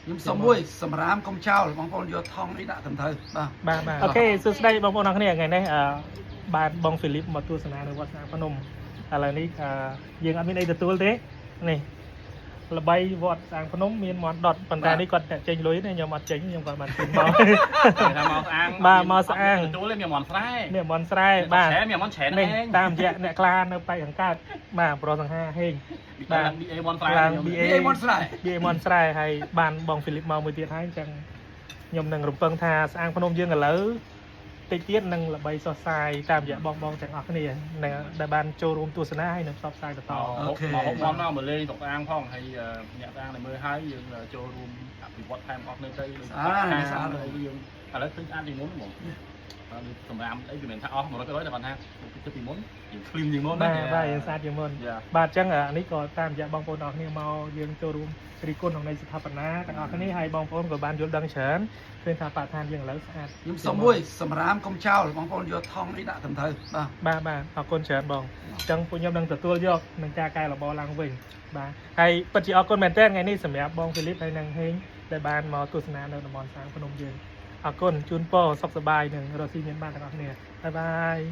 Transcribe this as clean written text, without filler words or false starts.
ខ្ញុំសុំមួយសម្រាមកុំចោលបងប្អូនយកថង់នេះដាក់ត្រឹមត្រូវបាទ បាទបាទ OK សួស្តីបងប្អូនអរគ្នាថ្ងៃនេះបាទបងហ្វីលីបមកទស្សនានៅវត្តស្អាងភ្នំឥឡូវនេះយើងអត់មានអីទទួលទេនេះល្បីវត្តស្អាងភ្នំមានមាន់ដុតប៉ុន្តែនេះគាត់អ្នកចេញលុយទេខ្ញុំអត់ចេញខ្ញុំគាត់បានជូនមក ថាមកស្អាង បាទមកស្អាង ទទួលទេមានមាន់ស្រែ នេះមាន់ស្រែបាទ ឆែមានមាន់ឆែ នេះ ហ្នឹងឯង តាមរយៈអ្នកក្លានៅប៉ែកខាងកើតបាទប្រុសសង្ហាហេង បាទឡើង BA មាន់ស្រែ ឡើង ខ្ញុំ BA នេះមាន់ស្រែ បៀមន់ស្រែហើយបានបងហ្វីលីបមកមួយទៀតហើយអញ្ចឹងខ្ញុំនឹងរំពឹងថាស្អាងភ្នំយើងឥឡូវតិចទៀតនឹងល្បីសុះសាយតាមរយៈបងបងទាំងអស់គ្នានឹងដែលបានចូលរួមទស្សនាហើយនឹងផ្សព្វផ្សាយបន្ត មកហុកមាន់មកមកលេងស្រុកស្អាងផងហើយអ្នកស្អាងដែលមើលហើយយើងចូលរួមអភិវឌ្ឍថែមអស់នៅទៅយើងឥឡូវឃើញស្អាតជាងមុនហ្មងបាទដូចសម្រាមអីវាមិនថាអស់100%តែគាត់ថាទៅពីមុនយើង clean ជាងមុន បាទបាទយើងស្អាតជាងមុន យ៉ា បាទអញ្ចឹងអានេះក៏តាមរយៈបងប្អូនទាំងអស់គ្នាមកយើងចូលរួមរីគុណក្នុងន័យស្ថាបនាទាំងអស់គ្នាហើយបងប្អូនក៏បានយល់ដឹងច្រើនឃើញថាបរិស្ថានយើងឥឡូវស្អាត ខ្ញុំសុំមួយសម្រាមកុំចោលបងប្អូនយកថង់នេះដាក់ត្រឹមត្រូវបាទ បាទបាទអរគុណច្រើនបងអញ្ចឹងពួកខ្ញុំនឹងទទួលយកនឹងការកែលម្អឡើងវិញបាទហើយពិតជាអរគុណមែនទែនថ្ងៃនេះសម្រាប់បងហ្វីលីបហើយនិងហេងដែលបានមកទស្សនានៅតំបន់សាងភ្នំយើងអរគុណជូនពរសុខសប្បាយនិងរកស៊ីមានបានទាំងអស់គ្នាbye bye.